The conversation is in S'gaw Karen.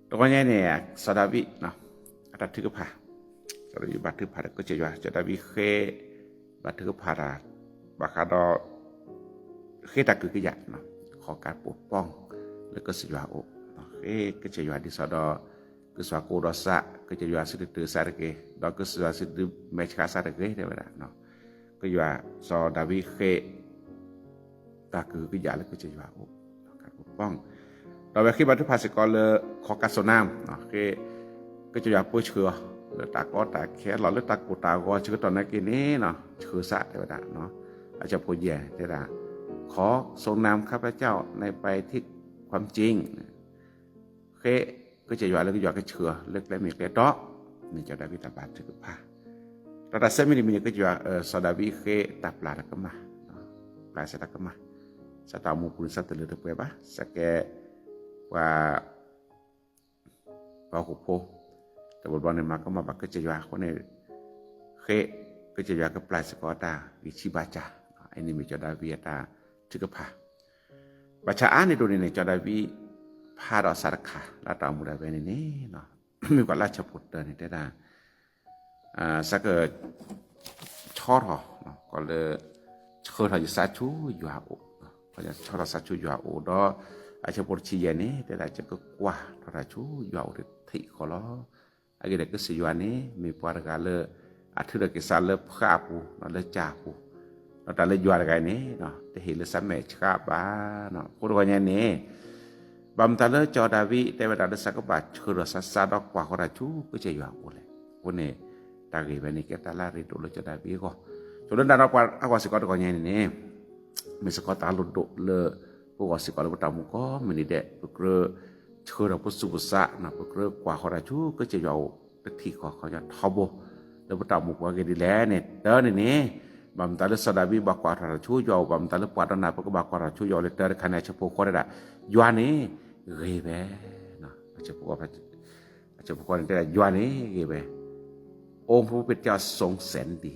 တဂီၤညါအံၤန့ၣ် စီၤဒၤဝံး အတၢ်ထုကဖၣ်, စီၤဒၤဝံးဘၣ်ထုကဖၣ်ဒီးကစၢ်ယွၤ, စီၤဒၤဝံးဃ့ ဘၣ်ထုကဖၣ်တၢ် ဘၣ်ဃးဒီး ဃ့တၢ်ကဟုကယာ် ขอการปกป้อง လၢကစၢ်ယွၤအအိၣ်, ဃ့ကစၢ်ယွၤဒ်သိးဒီး ကစၢ်ယွၤကအိၣ်ဒီးစး, ကစၢ်ယွၤစံးတတုၤစးတဂ့ၤ, ဒီးကစၢ်ယွၤစံးတတုၤမဲာ်ဆှးစးတဂ့ၤ တဲဝဲဒၣ်. ကစၢ်ယွၤ စီၤဒၤဝံးဃ့ တၢ်ကဟုကယာ်လၢကစၢ်ယွၤအအိၣ်, ဒီးအဝဲဃ့ဘၣ်ထုကဖၣ်စ့ၢ်ကီးလၢ ขอการทรงนำ ဃ့ ကစၢ်ယွၤပၢဆှၢအီၤ လၢတၢ်ကီတၢ်ခဲလီၤ လၢတၢ်ကိၢ်တၢ်ဂီၤဆၢကတီၢ်နာ်က့န့ၣ် ဆှၢစး တဲဝဲဒၣ်. အဆၢဖိယဲၢ်တဲဒၣ်, ขอทรงนำข้าพเจ้าในไปที่ความจริง ဃ့ ကစၢ်ယွၤလၢကယွၤကဆှၢအီၤလၢကျဲမ့ၢ်ကျဲတီ န့ၣ်စီၤဒၤဝံးတၢ်ဘၣ်ထုကဖၣ်, ဒီးတၢ်ဆၢမံၤတမံၤန့ၣ် ကစၢ်ယွၤ စီၤဒၤဝံးဃ့တၢ်ပျၢ်တၢ်ကမၣ်, ပျၢ်စဲးတၢ်ကမၣ်, စးတၢ်အိၣ်မူပူၤန့ၣ် စးတလၢတပှဲၤဘၣ်, စးကဲ ပှၤ ပှၤဟီၣ်ခိၣ်ဖိ တဘျီဘျီန့ၣ် မၤကမၣ်ဘၣ်ကစၢ်ယွၤအဃိန့ၣ် ဃ့ ကစၢ်ယွၤကပျၢ်စ့ၢ်ကီးတၢ်ဂံၢ်ဆံးဘါစၢ်, အန့ၣ်မ့ၢ်စီၤဒၤဝံးအတၢ်ထုကဖၣ်, ဘၣ်ဆၣ်အါန့ၢ်ဒိၣ်န့ၣ်န့ၣ် စီၤဒၤဝံး ဖးဒီးစးတခါ လၢတၢ်အိၣ်မူဒၣ်ဝဲန့ၣ်န့ၣ် မ့ၢ်ကွၢ်လၢအဆၢဖိတၢန့ၣ် တဲဒၣ် စးက ဆီထီၣ် ကီးလၢ ဆှၢထီၣ်ယစးဆူယွၤအအိၣ်, ဆီထီၣ်စးဆူယွၤအအိၣ်ဒီး အဆၢဖိတဆံယဲၢ်န့ၣ် တဲဒၣ် ယကကွၢ်ထီၣ်တၢ်ဆူယွၤအအိၣ်တထံၣ်ဃီလီၤ. အဂ့ၢ်ဒ်အံၤ ကစၢ်ယွၤန့ၣ် မ့ၢ်ပှၤတဂၤလၢ အထုးထီၣ်က့ၤစးလၢဖျၢၣ်အပူၤ လၢကၠၢ်အပူၤ, ဒီးတၢ်လၢယွၤတဂၤအံၤန့ၣ် တဟ့ၣ်လၢစးမဲာ်ဆှးဘၣ်. အဃိတဂီၤညါန့ၣ် ဘၣ်မတၤလၢစီၤဒၤဝံးတဲဝဲဒၣ်လၢစးကဘၣ်ဆှၢထီၣ်စးစးဒီးကွၢ်ဃီတၢ်ဆူကစၢ်ယွၤအအိၣ်လဲၣ်. အဃိန့ၣ် တၢ်ဂ့ၢ်ဝဲန့ၣ် ကဲတၢ်လၢအရ့ဒိၣ်လၢစီၤဒၤဝံးအဂီၢ်, ဆိလၢနၤဒီးပှၤအဂီၢ်စ့ၢ်ကီးတဂီၤညါန့ၣ်န့ၣ် မ့ၢ်စ့ၢ်ကီးတၢ်လိၣ်ဒိၣ်လၢ ပဂီၢ်စ့ၢ်ကီးလၢပတၢ်အိၣ်မူကိးမုၢ်နံၤဒဲး ပကြၢး ဆှၢထီၣ်ပသူၣ်ပသး ပကြၢးကွၢ်ဃီတၢ်ဆူကစၢ်ယွၤအအိၣ် တထံၣ်ဃီခီညီထီဘိ လၢပတၢ်အိၣ်မူပူၤအဂ့ၢ်ဒ်လဲၣ်န့ၣ် တၢ်န့ၣ်န့ၣ် ဘၣ်မတၤလၢစီၤဒၤဝံးဘၣ်ကွၢ်ထီၣ်တၢ်ဆူယွၤအအိၣ် ဘၣ်မတၤလၢပှၤဒီးနၤ ပကဘၣ်ကွၢ်ထီၣ်တၢ်ဆူယွၤအအိၣ်လဲၣ် တၢ်တခါန့ၣ် အဆၢဖိဃိးတဲဒၣ် ယွၤန့ၣ် ဂ့ၤဝဲ အဆၢဖိဃိးန့ၣ်တဲဒၣ် ယွၤန့ၣ် ဂ့ၤဝဲ องค์พระผู้เป็นเจ้าทรงแสนดี